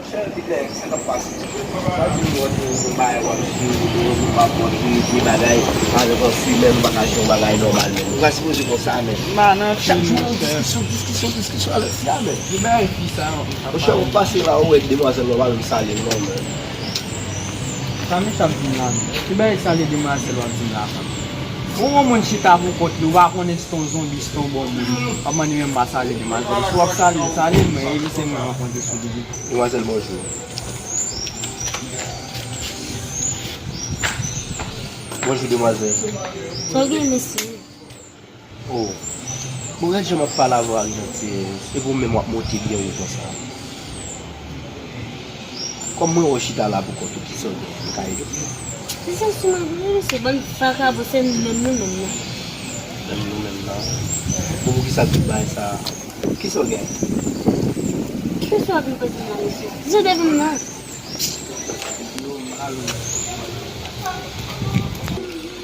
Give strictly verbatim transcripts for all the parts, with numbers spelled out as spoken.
Chè, di nèg, sa k ap pase? Sa di w wè yon bagay w ap jwe, yon bagay w ap jwe, de bagay avèk yon fi, men nou pa ka jwe yon bagay nòmal, men. Nou pa sipoze konsa, men. M pa nan fi, monchè. Chak jou, yon diskisyon, diskisyon, diskisyon avèk fi a, men. Ki bagay fi sa, m pa pale. Monchè, ou pase la, ou wè demwazèl la, ou pa menm salye l, non, men. Sa mesye ap di m la menm? Ki bagay salye demwazèl w ap di m la, frè m? Ou wè yon moun chita pou kont li, ou pa konnen si t on zonbi, si t on bon moun. W ap mande menm pa salye demwazèl. Si w ap salye l, salye l, men evite mwen rankontre sou li. Demwazèl, bonjou. Bonjou, demwazèl. Sa w gen, mesye? Oh. Bon, gad jan m ap pale avè w ak jantiyès, epi ou menm w ap monte byen wo konsa. Kòm mwen wè w chita la pou kont ou, kisa w gen m ka ede w? Se sa sou mwen vre, mesye, bann vakabon, se nou menm, nou menm nan. Menm nou menm nan? Bon, poukisa tout bagay sa a? Kisa w gen? Kisa w ap vin koze m la, mesye? Kisa w te vin la? Yo, m alo.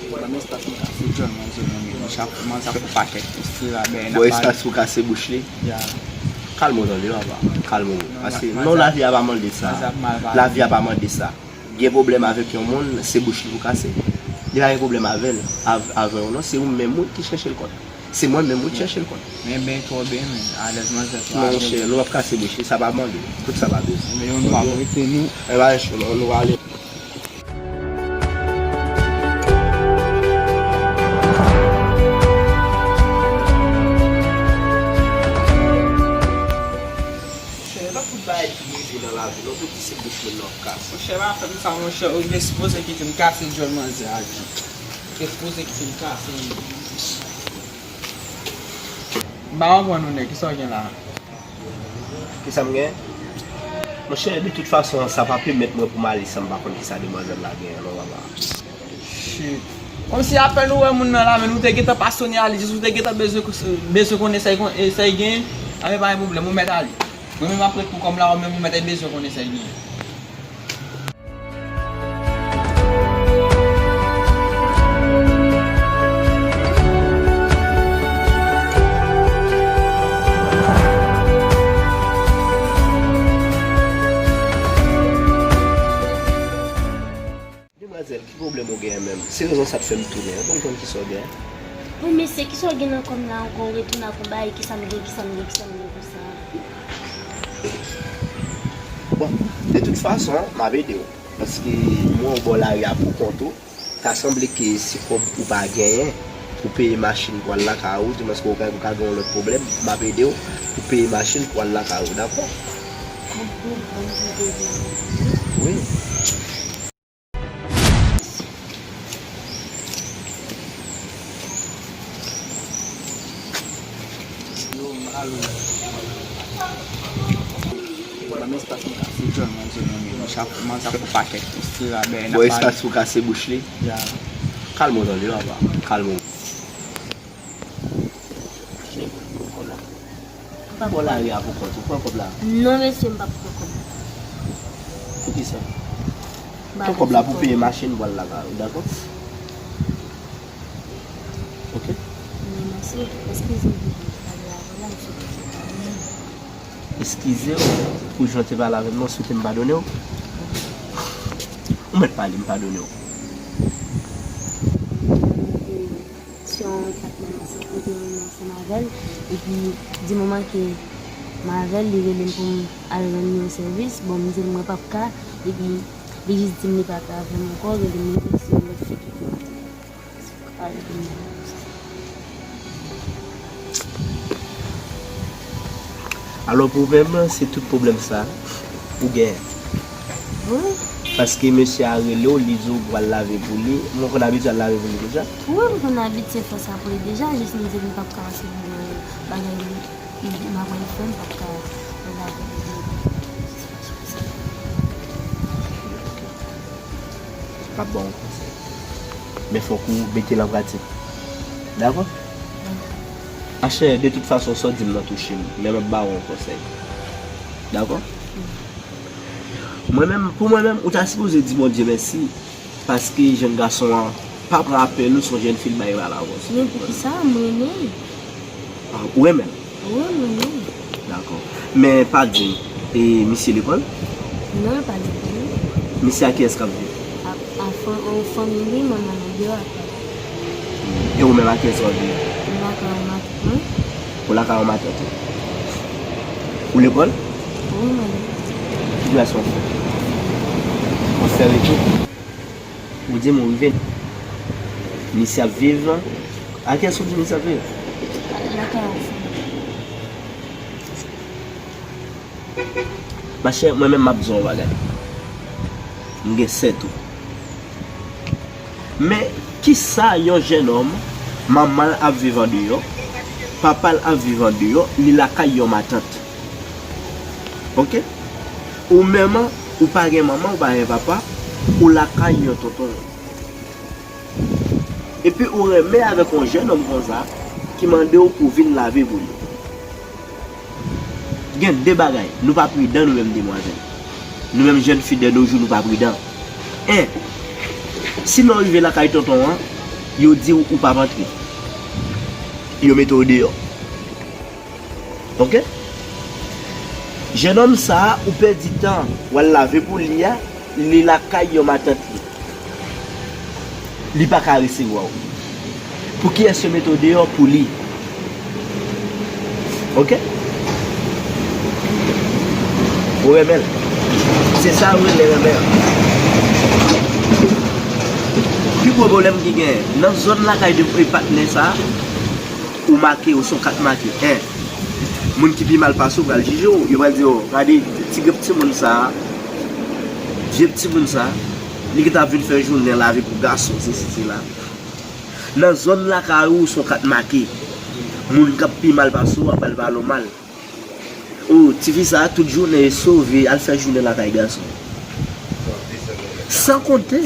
Mwen, men staff mwen kase djòl manzè mwen menm. Chak manzè ap fè pakèt istri la, bèyè nan pale. Staff ou kase bouch li? Ya. Kalme w tande, papa. Kalme w. Paske non, lavi a pa mande sa. Lavi a pa mande sa. Gen pwoblèm avèk yon moun, se bouch li pou kase. Li pa gen pwoblèm avè l, av-, avè w non, se ou menm ou ki chèche l kont. Se mwen menm ou t chèche l kont. Men ben twò ben, men alèz manzè twò alèz. Monchè, nou ap kase bouch li, sa pa mande. Tout sa pa bezwen. Men yon fwa mwen rete nou. E pa cho non, nou ale. Monchè, e pa tout bagay ki rive nan lavi non, pou di se bouch moun nan w ap kase. Monchè, pa fè m sa, monchè, ou gen sipoze kite m kase djòl manzè a, Dji. Ou gen sipoze kite m kase. M pa konprann ou nèg, kisa w gen la? Kisa m gen? Monchè, de tout fason, sa pa pèmèt mwen pou m ale san m pa konn kisa demwazèl la genyen non, papa. Shit. Kòmsi apèn ou wè moun nan la, men ou te gentan pa sone a li, jis ou te gentan bezwen, bezwen konnen sa l kon-, sa l genyen, anben pa gen pwoblèm, ou mèt ale. Mwen menm m ap ret pou kò m la, ou menm ou mèt bezwen konnen sa l genyen. Demwazèl, ki pwoblèm ou genyen menm? Se rezon sa k fè m tounen an pou m konn kisa w genyen. Bon, mesye, kisa w gen nan kò m la ankò? Ou retounen ak yon bagay, kisa m gen, kisa m gen, kisa m gen konsa? Bon, de tout fason, m ap ede w. Paske m wè w bò lari a pou kont ou. Ta sanble ke se kòb ou pa genyen pou peye machin pou al lakay ou, dimwens ke w ka, ou ka gen yon lòt pwoblèm, m ap ede w pou peye machin pou al lakay ou, dakò? Wi. Yo, m alo. Mwen, men staff mwen kase djòl manzè mwen menm. Chak manzè ap fè pakèt istri la, bèyè nan pale. Bon, staff ou kase bouch li? Ya. Kalme w tande, papa. Kalme w. Ou pa bò lari a pou kont ou, pran kòb la. Non, mesye, m p ap pran kòb la. Poukisa? Pran kòb la pou peye machin pou al lakay ou, dakò? Ok. Men mèsi, eskize m pou jan w te pale avè m la, m sot te pale. Eskize w pou jan w te pale avè m nan, sou te m padone w. Ou mèt pale, m padone w. Se yon patnè m ansanm, m te renmen ansanm avè l. Epi, di moman ke m avè l, li rele m pou m al rann li yon sèvis. Bon, m di l mwen p ap ka. Epi, li jis di m li pa ka avè m ankò, rele m, li di se yon lòt fi ki pou m. Alò, pou ou menm, se tout pwoblèm sa ou genyen. Wi. Paske mesye a rele w, li di w pou al lave pou li. Mwen konn abitye al lave pou li deja. Wi, m konn abitye fè sa pou li deja, jis m di l m p ap ka paske m gen bagay m, m, m ap fè, m p ap ka al lave pou li. M ap ba w yon konsèy. Men fòk ou mete l an pratik. Dakò? Machè, de tout fason, sa w di m nan touche m. Men m ap ba w yon konsèy. Dakò? Mwen menm, pou mwen menm, ou ta sipoze di Bondye mèsi. Paske jèn gason an pa pran apèl ou, se yon jèn fi l bay mal avans. Men poukisa? M renmen l. Ah, ou renmen l? Wi, m renmen l. Dakò. Men pa di m, e misye lekòl? Non, l pa depi. Misye a kiyès k ap viv? A, a fan-, yon fanmi li, manman l andeyò ak papa. E ou menm a kiyès w ap viv? M lakay yon matant mwen. Ou lakay yon matant ou? Ou lekòl? Wi, mwen lekòl. Ki klas w ap fè? W ap fè retou? Ou di m ou rive. Misye ap viv. A kiyès ou di misye ap viv? Lakay yon fanmi. Machè, mwen menm m ap di w yon bagay. M gen sè tou. Men, kisa yon jennonm, manman l ap viv andeyò, papa l ap viv andeyò, li lakay yon matant. Oke? Ou menm, ou pa gen manman, ou pa gen papa, ou lakay yon tonton. Epi ou renmen avèk yon jennonm konsa ki mande w pou w vin lave pou li. Gen de bagay, nou pa pridan nou menm demwazèl. Nou menm jèn fi de nos jours nou pa pridan. En, si lè w rive lakay tonton an, yo di w ou p ap antre. Yo mete w deyò. Oke? Jennonm sa a, ou pèdi tan, w al lave pou li a, li lakay yon matant li. Li pa ka resevwa w. Pou kiyès yo mete w deyò? Pou li. Oke? Ou renmen l. Se sa yo rele renmen an. Pi gwo pwoblèm ki genyen nan zòn lakay de patnè sa a, ou make, ou se yon kat make. En, moun ki pi mal pase w pral jije w. Yo pral di, "O, gade ti grenn timoun sa a, vye timoun sa a, li gentan ap vin fè jounen lave pou gason, sesi, sela." Nan zòn lakay ou, ou se yon kat make. Moun k ap pi mal pase w ap pral pale w mal. O, tifi sa a, tout jounen, e sove, al fè jounen lakay gason. San konte,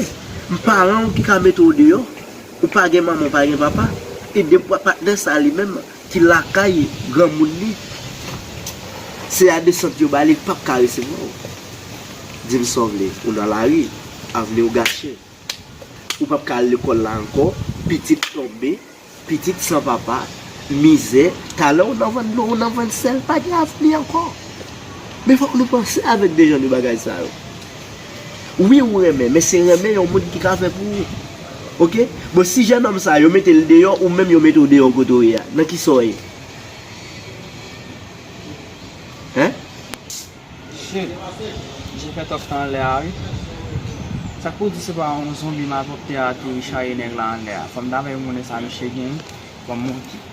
paran w ki ka mete w deyò, ou pa gen manman, ou pa gen papa, e de pa-, patnè sa a li menm, ki lakay granmoun li, se a desant yo ba li, li p ap ka resevwa w. Di m sa w vle, ou nan lari, avni w gache. Ou p ap ka al lekòl la ankò, pitit tonbe, pitit san papa, mizè, talè w nan vann dlo, w nan vann sèl, pa gen avni ankò. Men fòk nou panse avèk de jan de bagay sa yo. Wi, ou renmen, men se renmen yon moun ki ka fè pou ou. Oke? Bon, si jennonm sa yo mete l deyò, ou menm yo mete w deyò kote w ye a, nan kisa w ye? Hein? Shit. Misye fè twòp tan anlè a, wi. Sa k pou di se pa yon zonbi malpwòpte a ateri chaye nèg la anlè a? Fò m ta bay moun sa misye gen, wi. Fò m monte.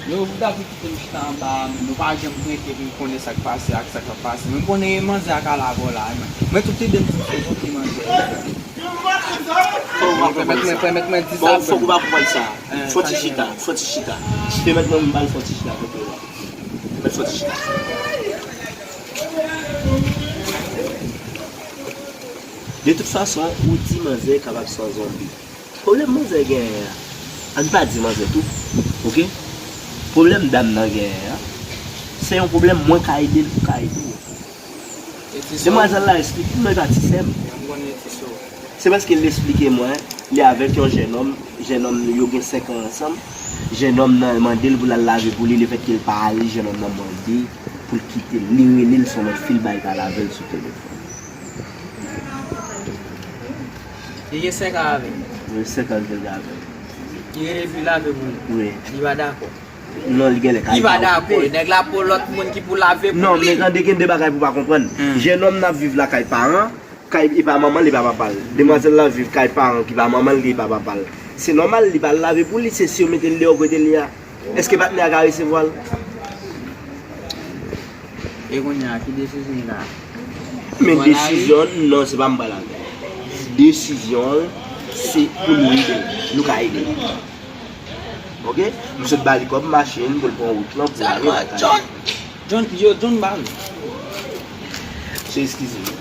Yo, ou ta pou kite m chita anba a, men nou pa janm rete pou m konnen sa k pase ak sa k ap pase. Men m konnen e manzè a k al avè w la, men mwen tout ide m se se zonbi manzè. Pèmèt mwen, pèmèt mwen di sa. Bon, fòk ou pa konprann sa. Fò ti chita, fò ti chita. Pèmèt mwen m ba l fò ti chita kote w la. Pèmèt fò ti chita. De tout fason, ou di manzè kapab se yon zonbi. Pwoblèm manzè genyen an, ann pa di manzè tou, oke? Pwoblèm dam nan genyen an, se yon pwoblèm mwen ka ede l, ou ka ede w. Demwazèl la esplike m, non, e pa ti sè m. Se paske l esplike mwen, li avèk yon jennonm, jennonm yo gen senk an ansanm, jennonm nan mande l pou l al lave pou li, lefètke l pa ale, jennonm nan mande pou l kite l, li rele l, se yon lòt fi l bay pa lave l sou telefòn. Li gen senk an avè l. Wi, senk an ke l gen avè l. Li rele l pou l lave pou li. Wi. Li pa dakò. Non, li genlè ka okipe. Li pa dakò. Nèg la pou lòt moun ki pou lave pou li. Non, men tande, gen de bagay pou w pa konprann. Jennonm nan ap viv lakay paran, kay, e pa manman l, e pa papa l. Demwazèl la viv kay paran ki pa manman l, ki pa papa l. Se nòmal, li pa al lave pou li, se si yo mete l deyò kote l ye a. Èske patnè a ka resevwa l? E kounye a, ki desizyon l ka? Men desizyon l, non, se pa m pral avè l. Desizyon l, se pou nou ede l. Nou ka ede l. Oke? M sot ba li kòb machin pou l pran wout lan, pou l ale lakay li. John, yo, John ba l. Se eskize m.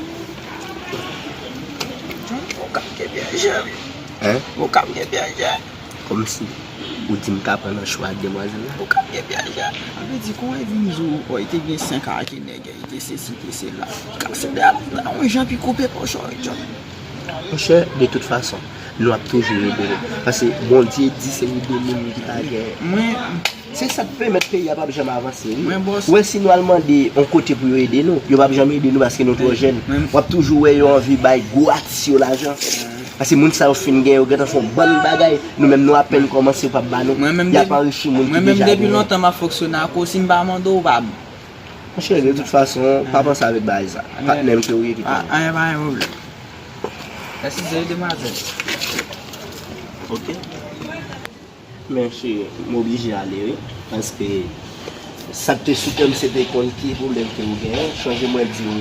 John, ou ka gen byen jè, wi. Hein? Ou ka gen byen jè. Kòmsi ou di m ka pran nan cho ak demwazèl la? Ou ka gen byen jè. Sa vle di, kòman e vin di w, o, li te gen senk an ak nèg, li te sesi, li te sela. Kase bèl la, yon jan pi koupe poch ou, John. Monchè, de tout fason, nou ap toujou ede nou. Paske Bondye di se ede moun ki pa gen. Mwen, Se sa k pèmèt peyi a p ap janm avanse, wi. Ou wè, si nou al mande yon kote pou yo ede nou, yo p ap janm ede nou paske nou twò jèn. W ap toujou wè yo anvi bay gwo atis yo lajan. Paske moun sa yo fin gen, yo gentan fè yon bann bagay. Nou menm nou apèn kòmanse, yo p ap ba nou. Y ap anrichi moun ki deja genyen. Mwen menm depi lontan m ap fonksyone ak ou, si m pa mande w, ou pa bon. Monchè, de tout fason, pa panse avèk bagay sa. Patnè m ke ou ye ki te. Anyen, pa gen pwoblèm. Mèsi, demwazèl. Ok. Men cheri, m oblije ale, wi. Paske sa k te sou kè m, se te konn ki pwoblèm ke ou genyen. Chonje mwen di w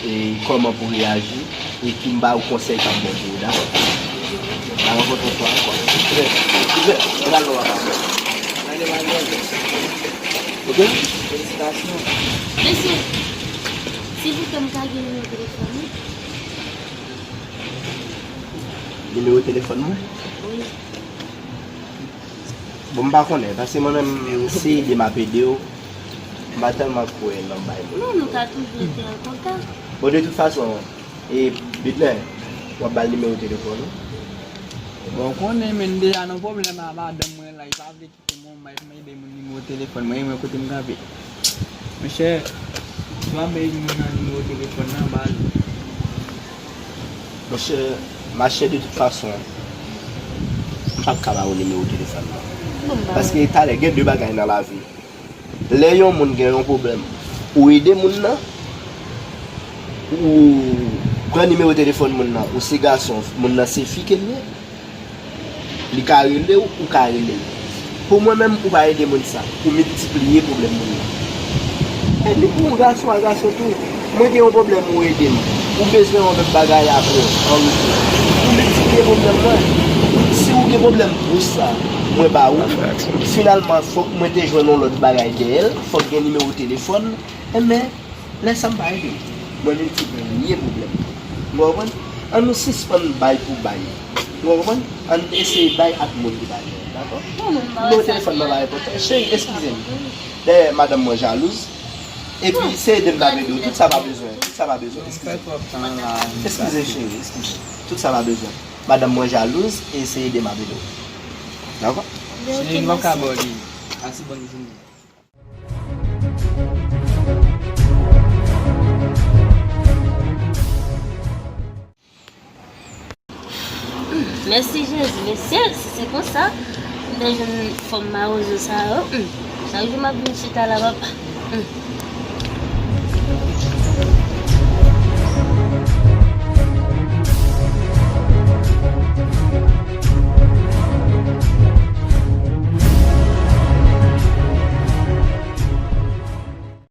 e kòman pou reyaji, e ki m ba ou konsèy k ap bon pou ou, dakò? N a rankontre yon fwa ankò. Ouvè, ouvè, ouvè, ouvè, ouvè. Ok? Felisitasyon. Mesye, silvouplè, m ka gen nimewo telefòn ou? Nimewo telefòn mwen? Wi. Bon, m pa konnen, paske mwen menm, se ede m ap ede w. M pa tèlman kwè nan bay moun. Non, nou ka toujou rete an kontak. Bon, de tout fason, e, Bidlè, w ap ba l nimewo telefòn ou? Bon, w konnen, men, m deja nan pwoblèm a madanm mwen la, li pa vle kite mwen, m ap ede moun nimewo telefòn mwen, e mwen kote m kanpe. Monchè, si w ap bay moun nan nimewo telefòn nan, ba l. Monchè, machè, de tout fason, m p ap ka ba ou nimewo telefòn nan. Paske talè, gen de bagay nan lavi. Lè yon moun gen yon pwoblèm, ou ede moun nan, ou pran nimewo telefòn moun nan, ou se gason, moun nan se fi ke l ye, li ka rele w, ou ka rele l. Pou mwen menm, ou pa ede moun sa, ou miltipliye pwoblèm moun nan. E ni pou yon gason a gason tou, mwen gen yon pwoblèm, ou ede m, ou bezwen yon lòt bagay apre, an retou, ou miltipliye pwoblèm mwen. Si ou gen pwoblèm bous sa, mwen ba ou, finalman, fòk mwen te jwenn yon lòt bagay dèyè l, fòk gen nimewo telefòn, enben, lè sa m pa ede w. Mwen menm ki premye pwoblèm. Ou konprann? An nou sispann bay pou bay. Ou konprann? An eseye bay ak moun ki pa gen. Dakò? Nimewo telefòn nan pa enpòtan. Cheri, eskize m. Dayè, madanm mwen jalouz. Epi, se ede m n ap ede w. Tout sa pa bezwen. Tout sa pa bezwen. Eskize. Eskize, cheri. Eskize. Tout sa pa bezwen. Madanm mwen jalouz. E se ede m ap ede w. Dakò? Cheri, m p ap ka ba w li. Pase bòn jounen. Mèsi Jezi, mesye, si se konsa, m te jwenn fanm mawozo sa yo. Hmm. Chak jou m ap vin chita la, papa. Hmm.